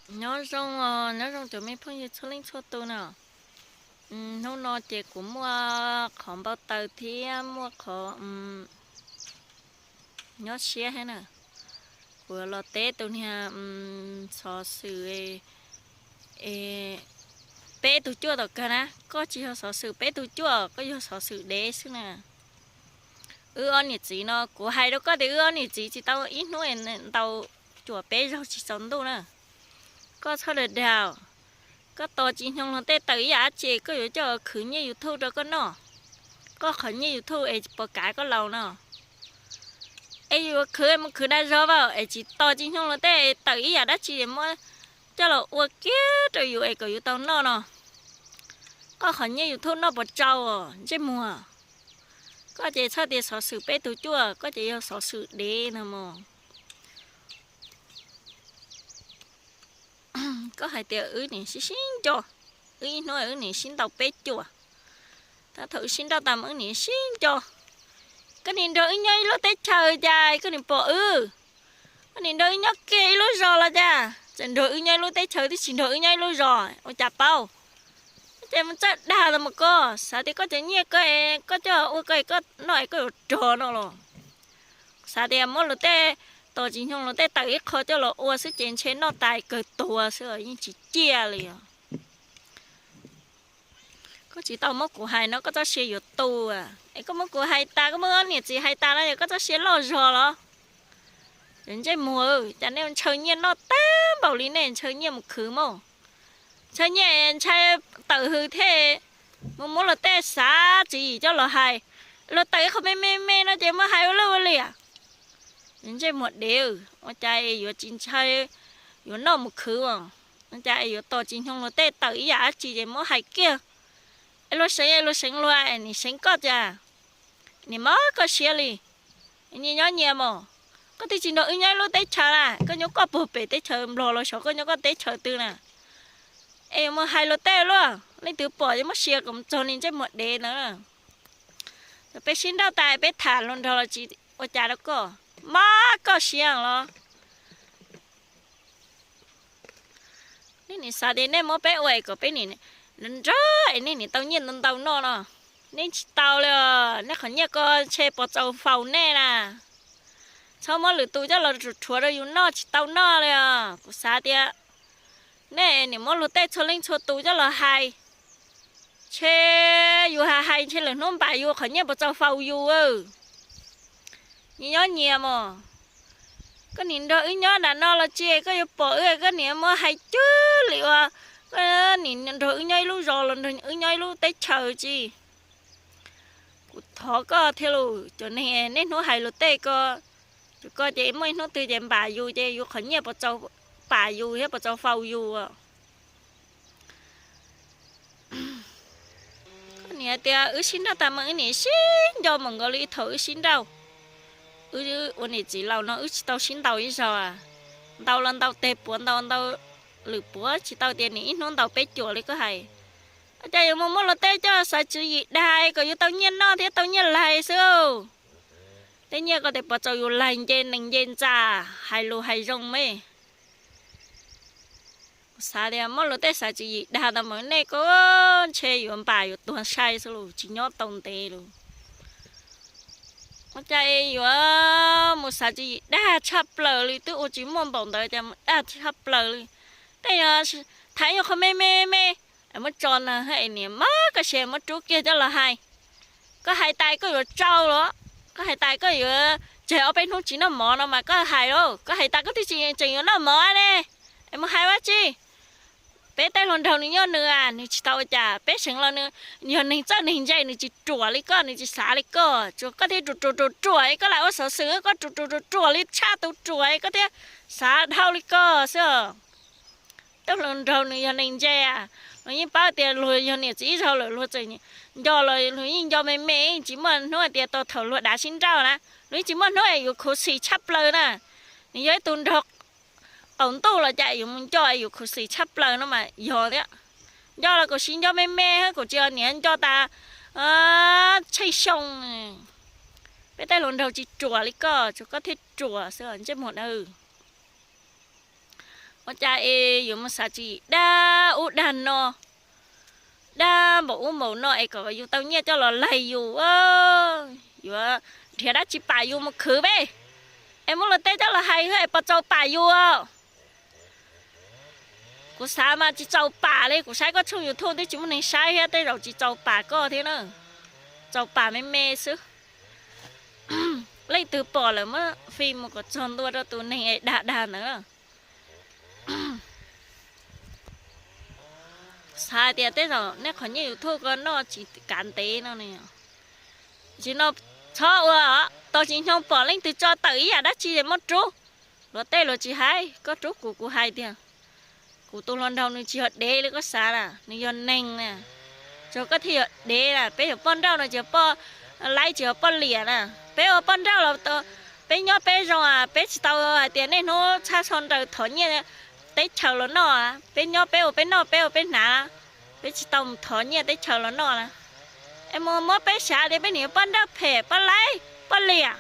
Nyob zoo, nyob zoo cov me phooj ywg txhua leej txhua tus na. Hnub no ces kuv muaj qhov npau taws thiab muaj qhov nyob siab thiab na. Kuv los teb tus niag xov xwm peb tug cuaj tom kawg na. Koj tsis yog xov xwm peb tug cuaj, koj yog xov xwm dev xwb na. Wb ob niam txiv no, kuv hais rau koj tias wb ob niam txiv tsis tau ib hnub ntaus cuam peb zaug tsis tsaus ntuj na. Koj txhob dag dag, koj tos Tsis Nyoog luag tej tawm ib yam dab tsi koj yuav coj khwv nyiaj YouTube rau koj noj. Koj qhov nyiaj YouTube es puas kav koj laus no? Es yuav khwv mus khwv dag zog as, es tsis tos Tsis Nyoog luag tej tawm ib yam dab tsi muab coj los ua kiag rau yus es kom yus tau noj no. Koj qhov nyiaj YouTube noj puas tsau ntsej muag? Koj ces txhob tias xov xwm peb tug cuaj, koj ces yog xov xwm dev no mog. Koj hais tias wb niam sib sib nco, wb ib hnub wb niam sib ntaus peb cuam. Tab thaum wb sib nrauj tas mas wb niam sib nco. Koj niam nrog wb nyob ib lub teb chaws cas koj niam pom wb? Koj niam nrog wb nyob kiag ib lub zos los cas? Txawm nrog wb nyob ib lub teb chaws twb tsis nrog wb nyob ib lub zos ua cas paub? Ces mus txawj dag los mas koj xav tias koj cov nyiaj koj, koj coj ua koj, koj noj es koj yuav rog no los? Xav tias muab luag tej, tos Tsis Nyoog luag tej tawm ib qho coj los ua xwb ces ntshe noj tas kawg tuag xwb yeej tsis ciaj li os. Koj tsis tau muab kuv hais no koj txoj sia yuav tu, es koj muab kuv hais tas, koj muab ob niam txiv hais tas no yog koj txoj sia loj zog los? Cov ntsej muag, cas nej ntshaw nyiaj noj tag npaum li, nej ntshaw nyiaj mus khwv mog. Ntshaw nyiaj ntshai tawm hws thiaj mus muab luag tej xav tswv yim coj los hais. Luag tawm ib qho me me me no ces muab hais ua luaj ua liam. Ntsej muag dev, ua cas yuav tsis ntshaw, yuav noj mus khwv, ua cas yuav tos Tsis Nyoog luag tej tawm ib yam dab tsi ces muab hais kiag. Es luag seev, luag seev luag, nim seev koj cas, nim mob koj siab li. Nyias nyob nyias mog, koj twb tsis nrog wb nyob ib lub teb chaws na, koj nyob koj puag pem teb chaws Nplog los xyov koj nyob koj teb chaws twg na. Es mus hais luag tej luaj, leej twg pom ces muab sia kom mus txog niag ntsej muag dev ntawd. Peb sib nrauj tas peb tham hluas nraug los tsis ua cas rau koj, mob koj siab los? Nej nim xav tias nej muab peb ua es kom peb nim nrog es nej nim tau nyiaj ntau ntau noj no, nej tsis tau li os. Nej qhov nyiaj ko ntshe puas txaus faus nej na. Txhob muab lwm tus coj los rhuav rau yus noj tsis tau noj li os. Kuv xav tias nej nim muab luag tej txhua leej txhua tus coj los hais, ntshe yus hais hais ntshe lwm hnub npam yus qhov nyiaj puas txaus faus yus. Nyias nyob nyias mog, koj nim nrog wb nyob nram no los tsis, koj yuav pom wb koj nim muab hais cuag li uas koj nim nrog wb nyob ib lub zos los nrog wb nyob ib lub teb chaws tsis. Kuv thov koj thiab lauj, cov neeg niaj hnub hais luag tej ko, cov ko ces muaj ib hnub twg ces npam yus ces yus qhov nyiaj puas txaus pam yus thiab puas txaus faus yus. Koj nim hais tias wb sib nrauj tas mas wb nim sib nco mus nkaus li thaum wb sib nrauj. Wb ua niam txiv laus no wb tsis tau sib ntaus ib zaug, ntaus los ntaus teg puav, ntaus ntau lwm puav, tsis tau tias nim ib hnub ntaus peb cuam li koj hais. Ua cas yuav mus muab luag tej coj xav tswv yim dag kom yus tau nyiaj noj thiab tau nyiaj laig xwb. Tej nyiaj ko tes puas txaus yus laig nce nees nce ntxa, hais lus hais zoo me. Xav tias muab luag tej xav tswv yim dag tau mas nej ko ntshe yuav npam yuav tuag sai xwb los tsis nyob tau ntev lawm. Ua cas yuav mus xav tswv yim dag tshaj plaws li, twb ua tsis muaj npaum ntawd cas mus dag tshaj plaws li. Tej yog tham yog qhov me me me, muab tso na, niam mob koj siab muab rub kiag coj los hais. Koj hais tas koj yuav tsau los? Koj hais tas koj yuav tseg ob peb hnub tsis noj mov no mas koj hais lauj. Koj hais tas koj twb tsis tseem yuav noj mov ne, es mus hais ua tsi? Peb tej hluas nraug nws nyob nws, nws tsis tau ua cas, peb seev los nws yog neeg txawj neeg ntse, nws tsis ruam li koj, nws tsis xav li koj, tsuas koj thiaj ruam ruam ruam ruam es koj lam ua xov xwm, koj ruam ruam ruam ruam li tshaj tus ruam es koj thiaj xav dhau li koj xwb. Tej hluas nraug nws yog neeg ntse, luag yeej paub tias luag yog niam txiv ib zaug lawm, luag txawm nco los luag yeej nco me me, tsis muaj hnub hais tias tau thaum luag dav sib nrauj na, luag yeej tsis muaj hnub es yuav khuv xim tshaj plaws na. Nws yog ib tug nraug qaum ntuj los cas yuav mus nco es yuav khuv xim tshaj plaws no mas yog thiab. Nco los kuv siv nco me me, kuv tsis niam nco tas tsheej xyoo. Peb tej hluas nraug tsis ruam li koj, tsuas koj thiaj ruam xwb ntsej muag dawb. Ua cas es yuav mus xav tswv yim dag ub dag no, dag npaum ub npaum no es kom yus tau nyiaj coj los laig yus, yuav nrhiav dab tsi pam yus mus khwv peb, es muab luag tej coj los hais es puas txaus pam yus. Kuv xav mas tsis txaus pam li, kuv saib koj tshooj YouTube twb tsis muaj neeg saib thiab, tej zaum tsis txaus pam koj thiab na, txaus pam me me xwb. Leej twg pom lawm muab fij mus kom txog ntua rau tus neeg es dag dag ntawd. Xav tias tej zaum nej qhov nyiaj YouTube ko noj tsis kav ntev no ne. Tsis no txhob ua, tos tsis nyoog pom leej twg tso tawm ib yam dab tsi es muab rub. Luag tej luag tsis hais, koj rub kuv kuv hais tiag. Kuv tus hluas nraug nws tsis yog dev li koj xav na, nws yog neeg na. Tsuas koj thiaj yog dev na, peb yog poj nrauj no tsis yog poj laib tsis yog poj liam na. Peb ua poj nrauj los peb nyob peb zoo, peb tsis tau hais tias niaj hnub txhab xo nraws thov nyiaj teb chaws los noj. Peb nyob peb ua peb noj peb ua peb hnav, peb tsis tau mus thov nyiaj teb chaws los noj na. Es mus muab peb xyav tias peb nim yog poj nrauj phem poj laib poj liam.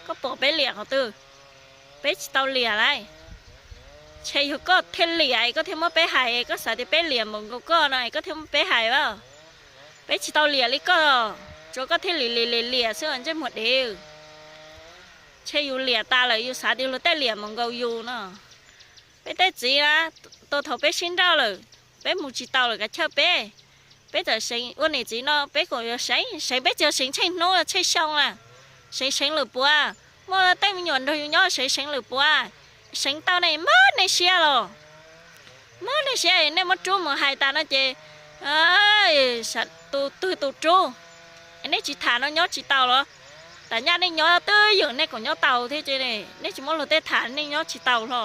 Koj pom peb liam qhov twg? Peb tsis tau liam lauj. Ntshe yog koj thiaj liam es koj thiaj muab peb hais, koj xav tias peb liam npaum nkaus koj no es koj thiaj muab peb hais as. Peb tsis tau liam li koj, tsuas koj thiaj li liam liam liam xwb ntsej muag dev. Ntshe yus liam tas lawm yus xav tias luag tej liam npaum nkaus yus no. Peb tej txiv na, tau thaum peb sib nrauj lawm, peb mus tsis tau lawm kav chawj peb. Peb txawm seev ua niam txiv no peb kom yuav seev, seev peb tsis yog seev tsheej hnub tsheej xyoo na, seev seev lwm puav. Muaj tej me nyuam nrog yus nyob seev seev lwm puav, seev tau ne mob nej siab los, mob nej siab nej muab rub mus hais tas no ces tus twg tus rub. Nej tsis tham no nyob tsis tau los? Tam nyaj nej nyob twb ywm nej kom nyob tau thiab ces nej tsis muab luag tej tham nej nyob tsis tau hlo.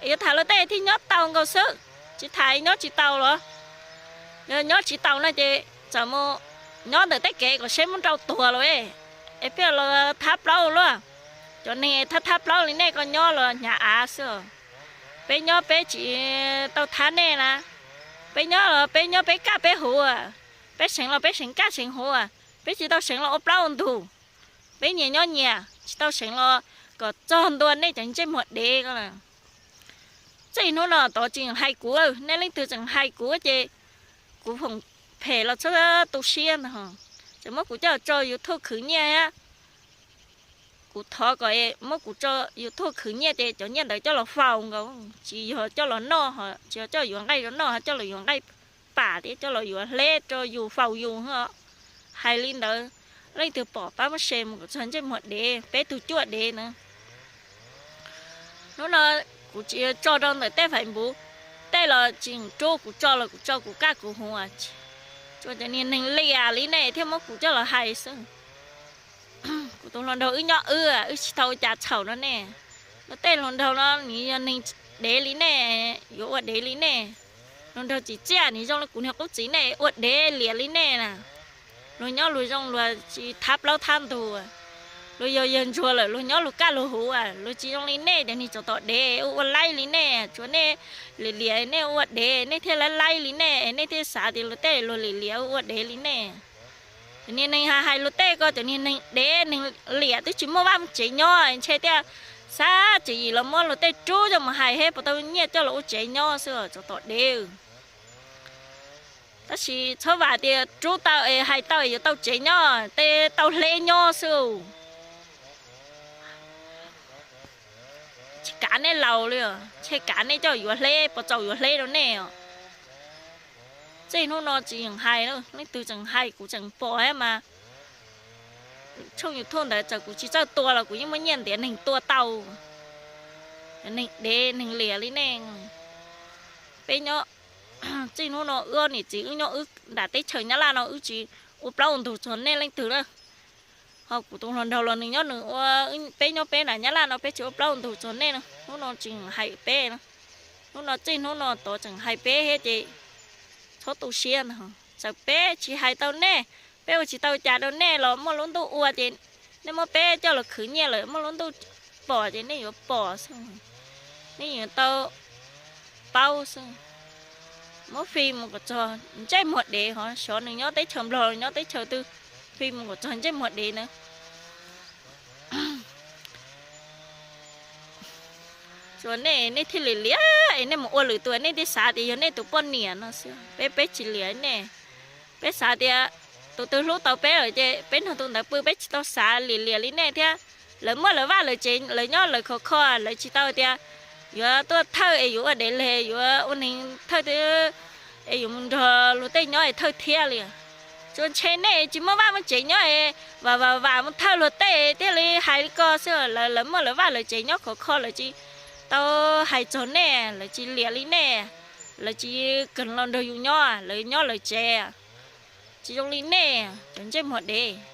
Yuav tham luag tej thiaj nyob tau nkaus xwb, tsis tham nyob tsis tau los? Yog nyob tsis tau no ces txawm mus nyob ntawm tej kev kom seb muab nrauj tuag los es pheej los thab plaub luaj. Cov neeg thab thab plaub li nej ko nyob los hnyav av xwb. Peb nyob peb tsis tau thab nej na. Peb nyob los peb nyob peb kaj peb huv, peb seev los peb seev kaj seev huv, peb tsis tau seev los ua plaub ua ntug. Peb nyias nyob nyias, tsis tau seev los kom txog ntua nej cov ntsej muag dev ko na. Txij hnub no tod tseem hais kuv, nej leej twg tseem hais kuv ces kuv foom phem los txhob tu siab ntag. Tseem muab kuv coj tso YouTube khwv nyiaj thiab. Kuv thov kom muab kuv tso YouTube khwv nyiaj ces cov nyiaj ntawd coj los faus nkaus, tsis yog coj los noj, tsis yog coj yuav nqaij los noj, coj los yuav nqaij pam thiab coj los yuav hleb rau yus faus yus. Hais li ntawd, leej twg pom pab muab share mus kom txog ntsej muag dev, peb tug cuaj dev na. Hnub no kuv tsis tso rau ntawm tej Facebook, tej los tsis rub kuv tso los kuv tso kuv kaj kuv huv. Tsuas cov niag neeg liam li nej thiaj muab kuv coj los hais xwb. Kuv tus hluas nraug wb nyob wb, wb tsis tau ua cas txhaum no nej. Luag tej hluas nraug no nws yog neeg dev li nej, yuav ua dev li nej. Hluas nraug tsim txiaj nws zoo li kuv niag qub txiv nej ua dev liam li nej na. Luag nyob luag zoo luag tsis thab plaub thab ntug. Luag yog yawg ntsuag lawm luag nyob luag kaj luag huv, luag tsis zoo li nej cov niag tsov tom dev ua ua laib li nej, tsuas nej liam liam nej ua dev nej thiaj laib laib li nej, nej thiaj xav tias luag tej luag liam liam ua ua dev li nej. Cov niag neeg hais hais luag tej ko cov niag neeg dev neeg liam twb tsis muaj vaj muaj tsev nyob ntshe thiaj xav tswv yim los muab luag tej rub coj mus hais thiab puas tau nyiaj coj los ua tsev nyob xwb tsov tom dev. Tab sis txhob vam tias rub tau es hais tau es yuav tau tsev nyob, tej tau hleb nyob xwb. Tsis kav nej laus li, ntshe kav nej coj yuav hleb puas txaus yuav hleb rau nej os. Txij hnub no tsis yeem hais, leej twg tseem hais kuv tseem pom thiab mas. Tshooj YouTube ntawd txawm kuv tsis txawj tua los kuv yeej muaj nyiaj ntiav neeg tua tau. Neeg dev neeg liam li nej. Peb nyob, txij hnub no wb niam txiv wb nyob wb nram teb chaws Nyab Laj no wb tsis ua plaub ua ntug txog nej leej twg na. Ho kuv tus hluas nraug los nws nyob nws ua, peb nyob peb nram Nyab Laj no peb tsis ua plaub ua ntug txog nej na. Hnub no tsis hais peb na. Hnub no txij hnub no tod tseem hais peb thiab ces txhob tu siab ntag. Txawm peb tsis hais tau nej, peb ua tsis tau cas rau nej los muaj lub ntuj ua ces nej muab peb coj los khwv nyiaj lawm muaj lub ntuj pom ces nej yuav pom xwb, nej yuav tau paub xwb. Muab fij mus kom txog ntsej muag dev, ho xyov nws nyob teb chaws Nplog los nyob teb chaws twg, fij mus kom txog ntsej muag dev na. Tsuas nej, nej thiaj li liam es nej mus ua lwm tus, nej thiaj xav tias yog nej tus poj niam no xwb. Peb, peb tsis liam nej. Peb xav tias tus twg hlub tau peb lawm ces peb nrog tus ntawd pw, peb tsis tau xav liam liam li nej thiab. Lawv muaj lawv vaj lawv tsev, lawv nyob lawv khov kho, lawv tsis tau tias yuav tuaj thawj es yuav ua dev leg, yuav ua neeg thawj twg es yuav mus nrog luag tej nyob es thawj thiab li. Tsuas ntshe nej tsis muaj vaj muaj tsev nyob es vam vam vam mus thawj luag tej thiaj li hais li ko xwb. Lawv, lawv muaj lawv vaj lawv tsev nyob khov kho, lawv tsis tau hais txog nej, lawv tsis liam li nej, lawv tsis kawg los nrog yus nyob, lawv nyob lawv tsev. Tsis zoo li nej cov ntsej muag dev.